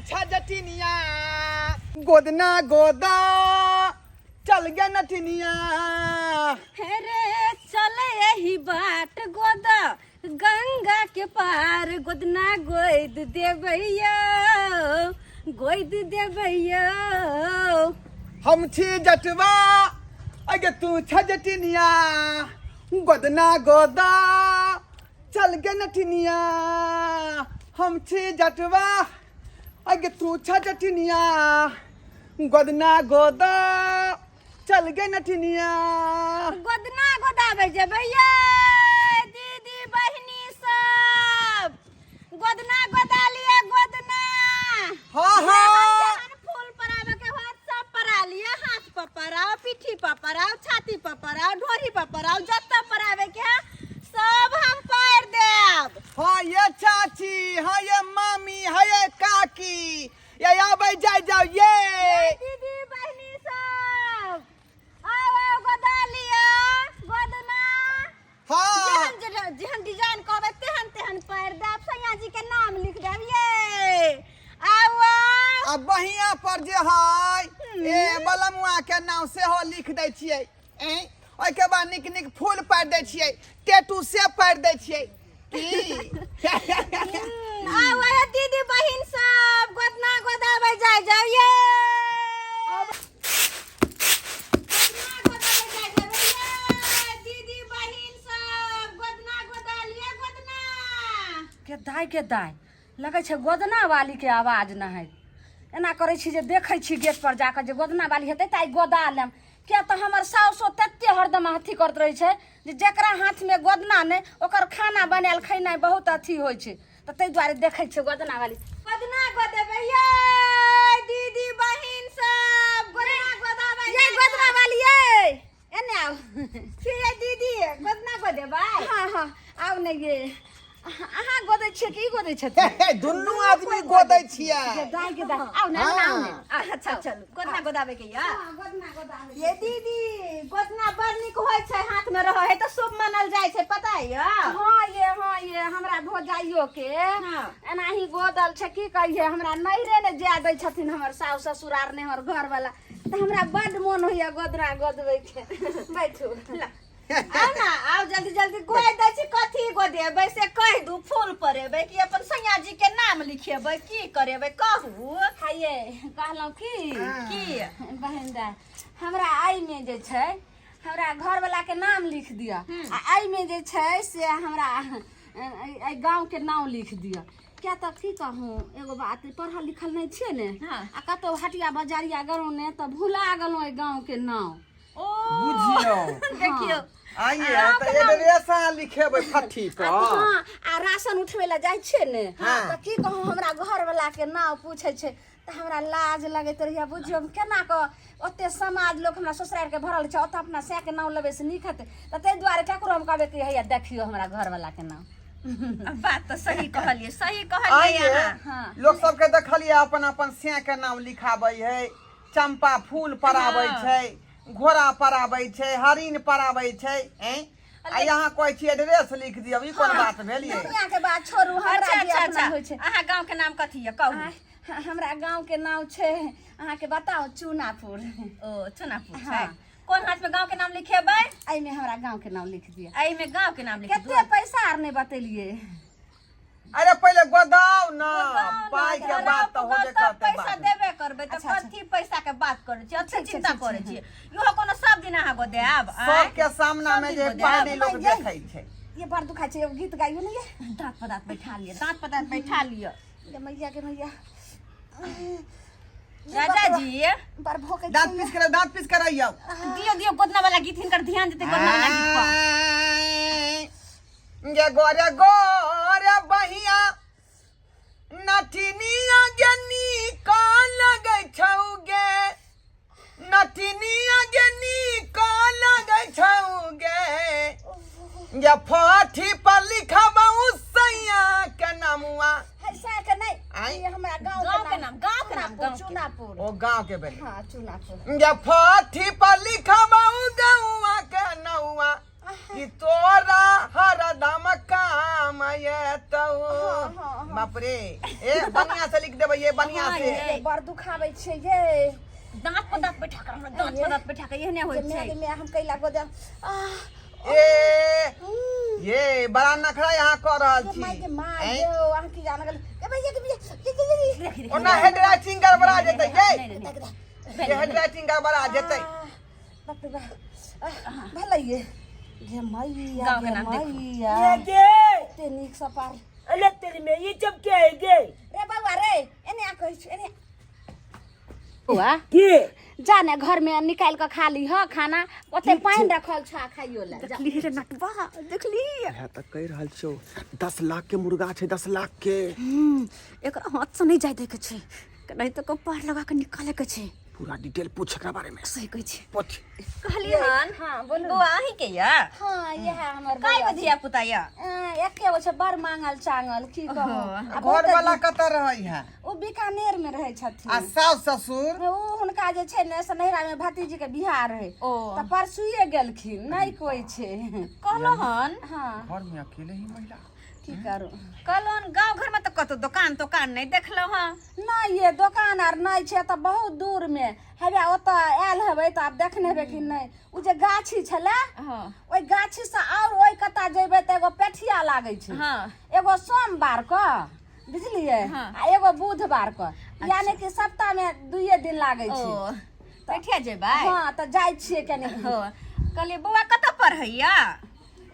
छ जटिनिया गोदना गोदा चल गे नटिनिया। हे रे चल एही बाट गोदा गंगा के पार, गोदना गोद देबैया गोद देबैया। हम छी जटवा अगे तू छ जटिनिया गोदना गोदा चल गे नटिनिया। हम छी जटवा अगे तू छ जटिनिया गोदना गोदा चल गे नटिनिया। गोदना गोदाबै जेबै ये दीदी बहिनी सब, गोदना गोदा लिअ गोदना। हाँ हाँ। जेहन फूल परावे के होत सब परा लिअ, हाथ पर पराओ, पीठी पर पराओ, छाती पर पराओ, ढोरी पर पराओ, जतऽ परावे के है सब हम पारि देब। हाँ ये चाची, हाँ ये मामी, हाँ ये काकी, ये आबै जाय जाओ ये दीदी बहिनी सब आओ आओ गोदा लिअ गोदना। हाँ। जेहन जेहन डिजाइन कहबै तेहन तेहन पारि देब, सैया जी के नाम लिख देब ये आओ आओ। आ बहिया पर जे है ए बलमुआ के नाम सेहो लिख दै छियै, ओहिके बाद नीक नीक फूल पारि दै छियै, टेटू से पारि दै छियै की। आओ आओ दीदी बहिन सब गोदना गोदाबै जाय जाओ ये। गोदना गोदाबै जाय जेबै ये दीदी बहिन सब, गोदना गोदा लिअ गोदना। के दाय के दाय लगै छै गोदना वाली के आवाज न है। एना करै छी जे देखै छी गेट पर जाकऽ जे गोदना वाली हेतै तऽ आइ गोदा लेम, किया तऽ हमर साउसो तते हरदम अथी करैत रहै छै जे जकरा हाथमे गोदना नहि ओकर खाना बनायल खेनाइ बहुत अथी होइ छै, तऽ ताहि दुआरे देखै छियै गोदना वाली। गोदना गोदेबै ये दीदी बहिन सब, गोदना गोदाबै ये गोदना वाली ये एने आउ। छी ये दीदी, गोदना गोदेबै? हाँ हाँ आउ ने ये। अहाँ गोदै छियै कि ई गोदै छथिन? हे, दुनू आदमी गोदै छियै। गे दाइ गे दाइ, आउ ने आउ ने। अच्छा चलू गोदना गोदाबै के या। हाँ, गोदना गोदाबै। ये दीदी गोदना बड़ नीक होइ छै, हाथ में रहै है तऽ शुभ मानल जाइ छै, पता य? हाँ ये, हाँ ये, हमरा भौजाइयो के हाँ। एनाही गोदल छै, की कहिए हमरा नैहरे ने जाय दै छथिन हमर सासु ससुर आर ने हमर घरवाला, तऽ हमरा बड्ड मोन होइया गोदना गोदबै के। बैठू। ला। आउ ना आउ जल्दी जल्दी गोइ दै छी, कथी गोदेबै से कहि दू, फूल परेबै कि अपन सैया जी के नाम लिखेबै, की करेबै कहू। हाँ ये कहलहुँ की की बहिन दाय, हमरा एहिमे जे छै हमरा घरवाला के नाम लिख दिअ, आ एहिमे जे छै से हमरा एहि गाँव के नाम लिख दिअ। किया तऽ की कहूँ एगो बात, पढ़ल लिखल नहि छियै ने, हाँ। आ कतहु हटिया बजारिया गेलहुँ ने तऽ भुला गेलहुँ एहि गाँव के नाम। ओ बुझियौ। देखियौ। आइए तऽ एड्रेस अहाँ लिखेबै फट्ठी पर। हाँ, आ राशन उठबै लए जाइ छियै ने हाँ। तऽ की कहूँ हमरा घरवला के नाम पूछै छै तऽ हमरा लाज लगैत रहैया, बुझियौ हम केना कऽ ओते समाज लोक हमरा ससुरारि के भरल छै, ओतऽ अपना सएह के नाम लेबै से नीक हेतै, तऽ ताहि दुआरे ककरो हम कहबै कि हैया देखियौ हमरा घरवला के नाम। बात तऽ सही कहलियै, सही कहलियै आइए अहाँ। हाँ। लोक सबके देखलियै अपन अपन सएह के नाम लिखाबै है, चंपा फूल पराबै हाँ। छै, घोड़ा पराबै छै, हरिण पराबै छै, हैं? आ यहाँ कहै छियै एड्रेस लिख दियौ, ई कोन बात भेलियै? दुनिया के बात छोड़ू, हमरा अच्छा जे अच्छा अपना अच्छा होइ छै। अहाँ गाँव के नाम कथी यऽ कहू? हमरा गाँव के नाम छै अहाँके बताउ चूनापुर। ओ चूनापुर छै। हाँ। कोन हाथ में गाँव के नाम लिखेबै? एहिमे हमरा गाँव के नाम लिख दिअ। एहिमे गाँव के नाम लिख कते दिअ। पैसा आर नहि बतेलियै। अरे पहिले गोदाउ ना, गोदाउ ना, पाई के गोदाउ, बात तऽ होबे गोदाउ, तब करतै पैसा बाद में। देबे करबै तऽ अच्छा, अच्छा। कथी पैसा के बात करै छियै, ठीक अच्छे छै, चिंता ठीक करै छै। छियै। इहो कोनो सब दिन अहाँ गोदायब, आँय? सबके सामना में सब जे दिन पाई गोदायब। नहि लोक ये। देखै छै। ये बड़ दुखाइ छै, एगो गीत गाइयो ने ये। दाँत पर दाँत बैठा लिअ, दाँत पर दाँत बैठा लिअ। गे मैया गे मैया। राजा जी बड़ भोकै दाँत छै। पीस कर, दाँत पीस कर आइयौ। दियौ दियौ गोदना वाला गीत, हिनकर ध्यान जेतै गोदना वाला गीत पर। आँय, गे गोरे गोरे बहिया नथिनिया गे नीक लगै छौ गे, नथिनिया गे नीक लगै छौ गे, गे फाठी पर लिखबौ सैया के नमुआ। है सैया के नहि, आँय? ई हमरा गाँव गाँव के नाम, गाँव के नाम, गाँव के। चूनापुर। ओ गाँव के भेलै। हाँ, चूनापुर। गे फाठी पर लिखबौ गौआ के नौआ, कि तोरा हरदम काम एतौ। हाँ, हाँ, हाँ। बाप रे ए बढ़िया से लिख देबै ये बढ़िया से ये बड़ दुखाबै छै ये दांत पर दांत बैठा कर हमरा दांत पर दांत बैठा के एहने होइ जे छै मैं मैं हम कैला गोदे आह ए ये बड़ा नखरा यहाँ कऽ रहल के छी माय के माय ऐं? यो अहाँ की जान गेल ए भैया के भैया ये ये ये देखी देखी ओना हेड राइटिंग गड़बड़ा जेतै ये नहीं, नहीं, ये हेड राइटिंग गड़बड़ा जेतै बाप रे बाप आह, भलै ये गे मैया गाँव के गे नाम देखो। मैया ये गे एते नीक सँ पार अरे तेरी में ये जब क्या है गे रे बौआ रे एने आ कहै छी एने बौआ के जा ने घर में निकाल के खा ली ह खाना ओते पानि रखल छ खाइयो ले जा देखली रे नटवा देखली इएह तऽ कहि रहल छौ 10 लाख के मुर्गा छै 10 लाख के। एकरा हाथ से नहीं जाय दै के छै नहीं तो कपार लगा के निकाले के छै। पूरा डिटेल पूछ एकरा बारे में। सही कहै छी। पूछ। कहली हन। हाँ, बोलू। बौआ अहीं के या? हाँ, यह हमर काय बौआ गो धिया पुता या? छै। एके गो छै, बड़ मांगल चांगल की कहू आ घर वाला कतऽ रहै है? ओ बीकानेर में रहै छथिन। आ सास ससुर? ओ हुनका जे छै ने से नैहरा में भतीजी के बियाह रहे। ओ। तऽ परसुए गेलखिन, नहि कोइ छै। कहलो हन। हाँ। घर में अकेले ही महिला। की करू? कहलो हन गाँव घर में तऽ कतौ दोकान तोकान नहीं देखलो हँ। नहि ये, दोकान आर नहि छै तऽ बहुत दूर मे हेबे। ओतऽ आयल हेबै तऽ आब देखने हेबै कि नहि, ओ जे गाछी छलै, ओहि गाछी से और ओहि कता जेबै तऽ एगो पेठिया लागै छै। एगो सोमवार क बुझलियै, आ एगो बुधवार क, यानी कि सप्ताह में दुइये दिन लागै ओ छै। पेठिया जेबै? हँ, तऽ जाइ छियै कनि। हो, कहलियै बौआ कतऽ पढ़ैया?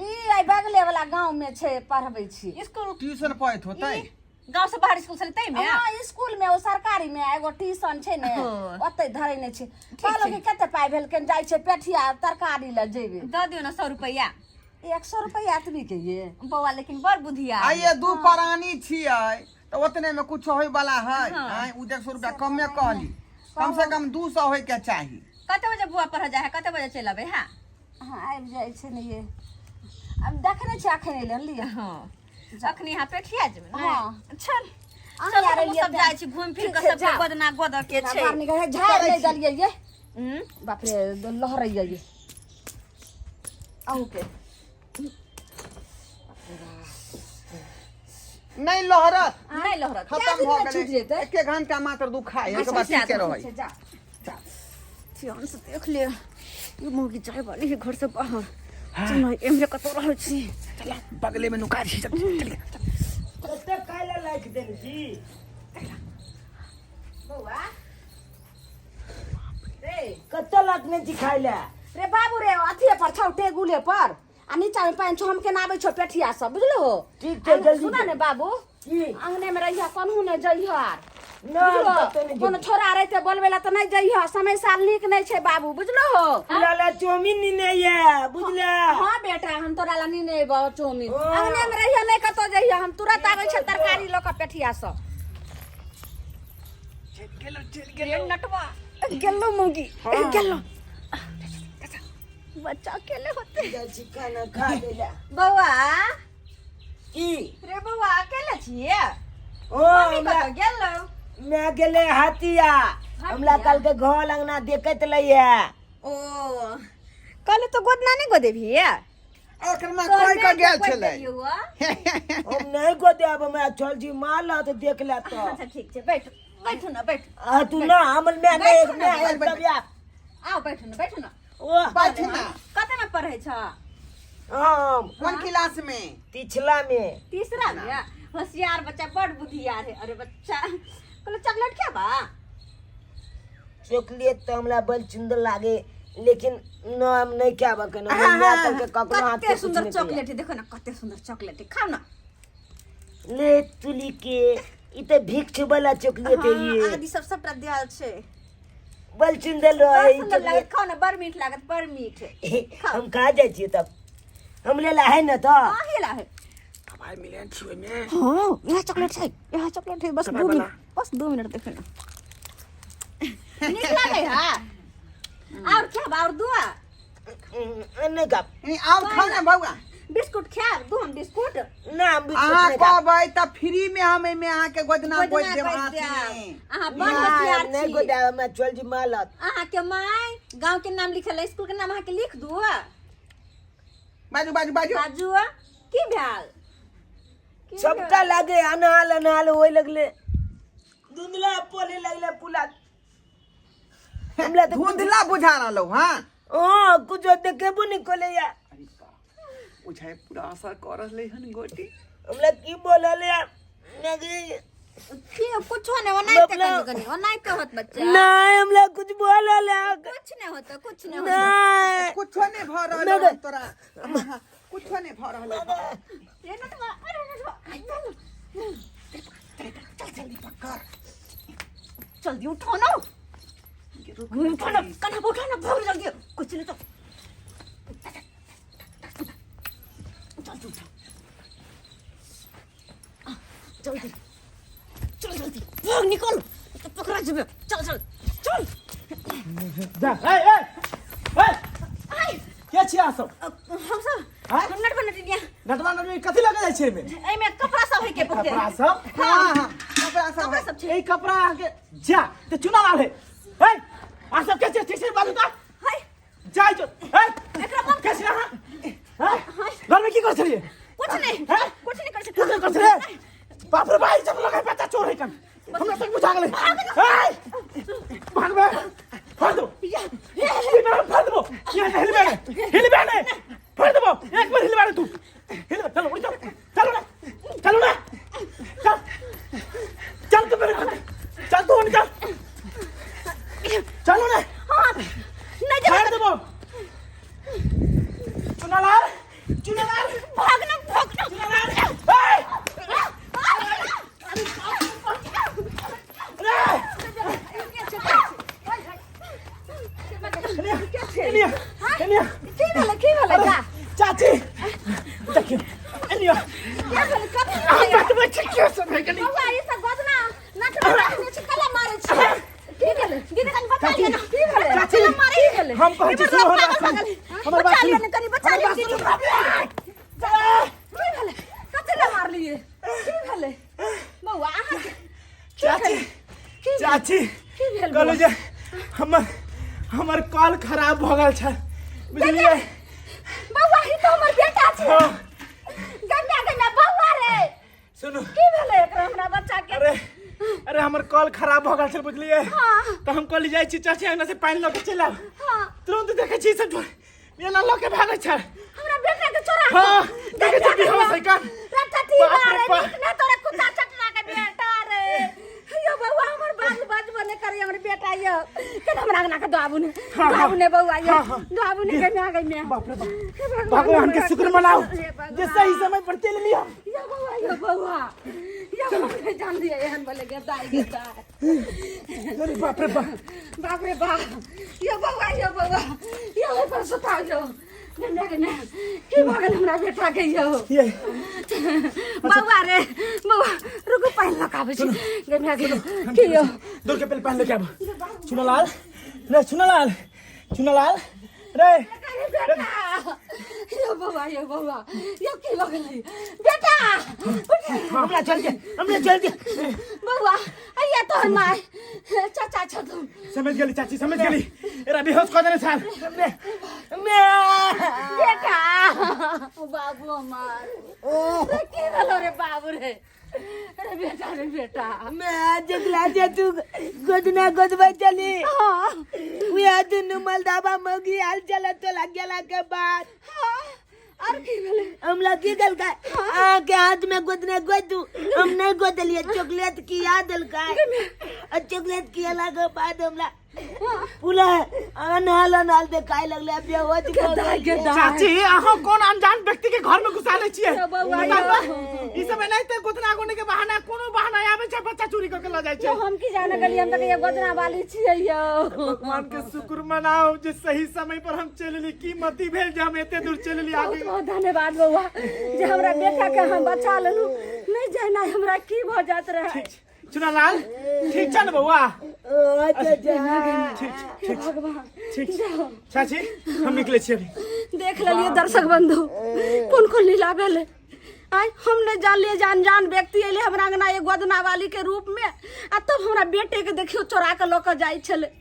ई एहि बगले वाला गाँव में छै, पढ़बै छी। स्कूल? ट्यूशन पढ़ैत होतै। गाँव से बाहर स्कूल छलै तै में? हँ, स्कूल में, ओ सरकारी में एगो ट्यूशन छै ने, ओतै धरेने छै। कहलहुँ कि कते पाइ भेलखिन, जाइ छै पेठिया तरकारी लए जेबै। दऽ दियौ ने 100 रुपैआ। 100 रुपैआ एतबी के ये? बौआ लेकिन बड़ बुधिया। आइए दू प्राणी छियै तऽ ओतने में कुछ होय वाला है? आँय, उ 150 रुपया कमे कहली, कम से कम 200 होय के चाही। कते बजे बौआ पढ़ जाइ है? कते बजे चलि अबै है? हँ, आबि जाइ छै ने ये, आब देखने छियै, अखन एलै हन लिअ। हँ, अखनी यहाँ पेठिया जेबै ने? हँ। चल। अहाँ चल, यार हमहूँ एलियै सब तऽ- जाइ छी घुमि फिर ठीक के छै, सबके जाउ। गोदना गोदऽ के छै। बाहर निकल झाड़ नहि देलियै ये। बाप रे, लहरैया ये अहूँके। नहि लहरत। नहि लहरत। खत्म दिन भऽ मे छूटि गेलै। जेतै? एके घंटा मात्र दुखाय, एहिके बाद अच्छा, ठीके रहै। छै, जा। ध्यान से देख ले, ई मौगी जाय वाली है घर से बाहर। चल, एम्हरे कतौ रहै छी। चल, बगले में नुका छी, चल चल। कते खाय ला लाइक देने छी? बौआ रे। कते लाखने छी खाय ला? रे बाबू रे, अथिए पर छौ, टेबुले पर, आ नीचा में पानि छौ। हम केना आबै छौ पेठिया सब, बुझलो हो? ठीक छै, जल्दी सुना ने बाबू। की? अंगने में रहिया, कन्हू ने जइह आर। ना। बुझलो? कतौ नहि। कोनो छोरा रहते बोलबै ला तऽ नहि जइह, समय साल नीक नहि छै बाबू, बुझलो हो? हमरा ला चाउमीन नीने ये, बुझला? हाँ बेटा, हम तोरा ला नीने अयबौ चाउमीन। ओ। अंगने में रहिया, नहि कतौ जइह, हम तुरंत आबै छै तरकारी लऽ कऽ पेठिया सब। रे नटवा गेलो, मौगी गेलो, बच्चा अकेले होते। जाइ छी खाना खा ले। बौआ। की? रे बौआ, अकेले छियै? ओ मम्मी हमरा कतऽ गेलो? मैं गेले हाथिया, हमरा कल के घर अंगना देखैत लैया। ओ कहले तो गोदना नहीं गोदेबही? ओकरा कोइ के गेल छलै। हम नहीं गोदेब, हमरा चल जी मार ला तो देख ले तो। अच्छा, ठीक छै, बैठू बैठू ना, बैठू। आ तू ना हमर मैं नहीं मैं बैठ, बैठ। तब या। आओ, बैठू ना, बैठू ना। ओ। बैठ ना। कते में पढ़ै छ? हम? कोन क्लास में? पिछला में। तीसरा में। होशियार बच्चा, बड़ बुद्धियार है। अरे बच्चा, कहलो चॉकलेट खेबा? चॉकलेट तो हमरा बड़ सुंदर लागे, लेकिन न, हम नहीं खाबा के ना हमरा कल के ककरो हाथ कते के कुछ सुंदर नहीं कहिया। चॉकलेट है, देखो ना, कते सुंदर चॉकलेट है, खाओ ना। ले तुली के, ई त भिक्ष वाला चॉकलेट है। हाँ, ये आदि सब सबटा दियाल छै। बड़ सुंदर बड़ रहे ई सुंदर लागत, चॉकलेट। खाओ ना, बड़ मीठ लागत, बड़ मीठ। हम कहाँ जाइ छियै तब? हम ले ला है न तो। हाँ, हेला है। दवाई मिले छी ओहिमे? हाँ, यहाँ चॉकलेट छै, यहाँ चॉकलेट है, बस दवाई 2 वाला। मिनट, बस 2 मिनट। देखो ना, नीक लागे है? और खाब और दुआ? नहीं खाब। ई आउ, खा ना बौआ। बिस्कुट खाब? दू हम बिस्कुट। ना, हम बिस्कुट अहाँ नहीं खाब। कहबै तऽ फ्री में हम एहिमे अहाँके गोदना गोदि गोदना देब गोदि हाथ देब। में। अहाँ बड़ ना, होशियार नहीं छी। गोदाब, हमरा चल जी मालत। अहाँ के my गांव के नाम लिखल है, स्कूल के नाम अहाँ के लिख दू? बाजू बाजू बाजू। बाजू, की भेल? सबटा लागे अनहाल अनहाल होए लगले धुंधला बोले लगले पुला हमरा तो धुंधला बुझा रहलो हाँ हाँ कुछ देखेबो नहीं कोले या अरे बा बुझाए पूरा असर कर रहले हन गोटी हमरा की बोलल या नहीं की कुछो नहीं ओनाइते कनी कनी ओनाइते होत बच्चा नहीं हमरा कुछ बोलल या कुछ नहीं होता कुछ नहीं होता नहीं कुछो नहीं भ रहलो हन तोरा हाँ, कुछो नहीं भ रहलो हन। ए नटवा अरे नटवा आई चल चल जल्दी पकड़ जल्दी उठो ना उठो ना कन्हा पर उठो ना भाग जल्दी कुछ नहीं तो जल्दी उठो जल्दी चल जल्दी भाग निकल तो पकड़ा जेबे चल चल चल जा ए ए ए आई के छियै अहाँ सब हम सब आँय? हम नटवा नटिनिया नटवा नटवी कथी लगे जाइ छै एहिमे एहिमे कपड़ा सब है के बहुते कपड़ा सब हाँ हाँ कपड़ा सब कपड़ा है। सब छै ई कपड़ा अहाँके जा तऽ चुना लाल है ए अहाँ सब के छियै ठीक से बाजू तऽ हाय जाइ जो ए एकरा बंद के छियै अहाँ हैं? घरमे की करै छलियै कुछ नहीं हैं? कुछ नहीं कर कुछ नहीं सकते करै छलियै बाप रे भाई सब लगे बच्चा चोर है कन हमरा तक बुझा गेलै ए भागबे फाड़ दो हिलबे फाड़ दो यहाँ से हिलबे नहीं हिलबे नहीं फाड़ दो एक बार हिलबे नहीं तू हिलबे चलो उठ जाओ चलो ना चलो ना चल चल तू मेरे घर चल तू चल चलो ना हाँ नहीं फाड़ जब दो चुनालाल चुनालाल भागना भागना चुनालाल ए अरे एनिया की भेलै की भेलै जा चाची देखियौ एनिया की भेलै कथी हम भेलै बतबै छी के सब है कनी बौआ ई सब गोदना नटवा रखने छी कला मारै छी की भेलै दीदी कनी बचा लिअ ना की भेलै चाची कला मारै की भेलै हम कहै छी सुनो हमरा बात पागल सुनू। हमर बचा बात लिअ सुनू ने कनी बचा हमर लिअ बात दीदी सुनू की भेलै कथी लए मारलियै की भेलै बौआ अहाँ के चाची की चाची की भेल कहलहुँ बौआ? जे हमर हमर कॉल खराब भऽ गेल छल बुझलियै बौआ ई तऽ हमर बेटा छै हाँ गन्दा गन्दा बौआ रे सुनू की भेलै एकरा हमरा बच्चा के अरे अरे हमर कॉल खराब भऽ गेल छल बुझलियै हाँ। तऽ हम कहली जाइ छी चाची अंगना से पानि लऽ के चलि आब हाँ तुरंत देखै छी सब एना लऽ के भागै छल हमरा बेटा के चोरा हाँ देखै छी बेहोश है कन रटटी बाप रे मारे बाप। नीक ना तोरा कुत्ता चटना के बेटा रे यो बौआ हमर बाल बच बने करे हमर बेटा यो केना हमरा अंगना के दाबू ने हाँ, दाबू ने बौआ यो हाँ, हाँ। दाबू ने के ना गई में बाप रे बाप हे भगवान के शुक्र मनाओ हे भगवान। जे सही समय पर चलि लिया यो बौआ यो बौआ यो हमरे जान दिया एहन बोले गे दाई गे दाई अरे बाप रे बाप बाप रे बाप यो बौआ यो बौआ यो ओहि पर सुता यो ने ने ने की भऽ गेल हमरा बेटा के यो ये बौआ रे बौआ रुकू पानि लऽ कऽ आबै छी गे माय गे की यो दौड़ के पहले पानि लेके आबो चुनालाल रे चुनालाल चुनालाल रे अरे बेटा यो बौआ यो बौआ यो की भऽ गेलै बेटा उठ। हमरा चल के हमरा चल के बौआ अइया तोहर माय चाचा छथुन समझ गेली चाची समझ गेली एरा बेहोश कऽ देने छल बेटा बाबू हमार रे की भेलो रे बाबू रे रे बेटा रे बेटा मैं जगला जे तू गोदना गोदबै चली हाँ उहे दुनू मलदाबा मौगी आल चला चला गेला के बाद हाँ और की भेलै हमरा की देलकै अहाँके हाथ में गोदने गोदू हम नहीं गोदलिए चॉकलेट किया देलकै आ चॉकलेट कियाला के बाद हमरा पूरा अनहाल अनहाल देखाय लगलै बेहोश भऽ दाइ गेलियै। गे दाइ चाची अहाँ कोन अनजान व्यक्ति के घर में घुसा लै छियै यो बौआ, बताउ यो। तऽ, ई सब एनाहिते गोतना गोनी के बहाना कोनो बहाना आबै छै बच्चा चोरी कऽ के लऽ जाइ छै यो हम की जाने गेलियै हम तऽ कहियै गोदना वाली छियै यो भगवान के शुक्र मनाओ जे सही समय पर हम चलि एली की मति भेल जे हम एते दूर चलि एली बहुत आगे बहुत धन्यवाद बौआ जे हमरा बेटा के हम बचा लेलहुँ नहि जाना हमरा की भऽ जाइत रहै ठीक छै चुनालाल ठीक छै ने बौआ ओ चाचा ठीक छै हे भगवान ठीक छै जाओ चाची हम निकलै छी अभी देख लेलिए दर्शक बंधु कोन कोन लीला भेलै आय हम नहि जानलिए जे अनजान व्यक्ति अयलै हमरा अंगना एगो गोदना वाली के रूप में आ तब हमरा बेटे के देखियो चोरा के लऽ के जाइ छलै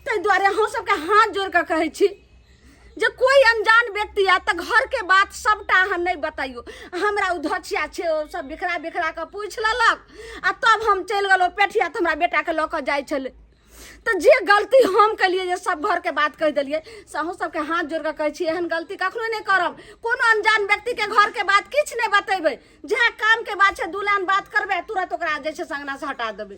ताहि दुआरे हम सबके हाथ जोड़ कऽ कहै छी जे कोई अनजान व्यक्ति आयत तऽ घरके बात सबटा अहाँ नहि बतैयौ। हमरा ओ धछिया छै, ओ सब बिखरा बिखरा कऽ पूछि लेलक आ तब हम चलि गेलहुँ पेठिया, तऽ हमरा बेटाके लऽ कऽ जाइ छलै। तऽ जे गलती हम केलियै जे सब घरके बात कहि देलियै, से अहूँ सबके हाथ जोड़ि कऽ कहै छी, एहन गलती कखनो नहि करब। कोनो अनजान व्यक्तिके घरके बात किछु नहि बतेबै। जहाँ कामके बात छै, दू लाइन बात करबै आ तुरंत ओकरा जे छै से अङ्गनासँ हटा देबै।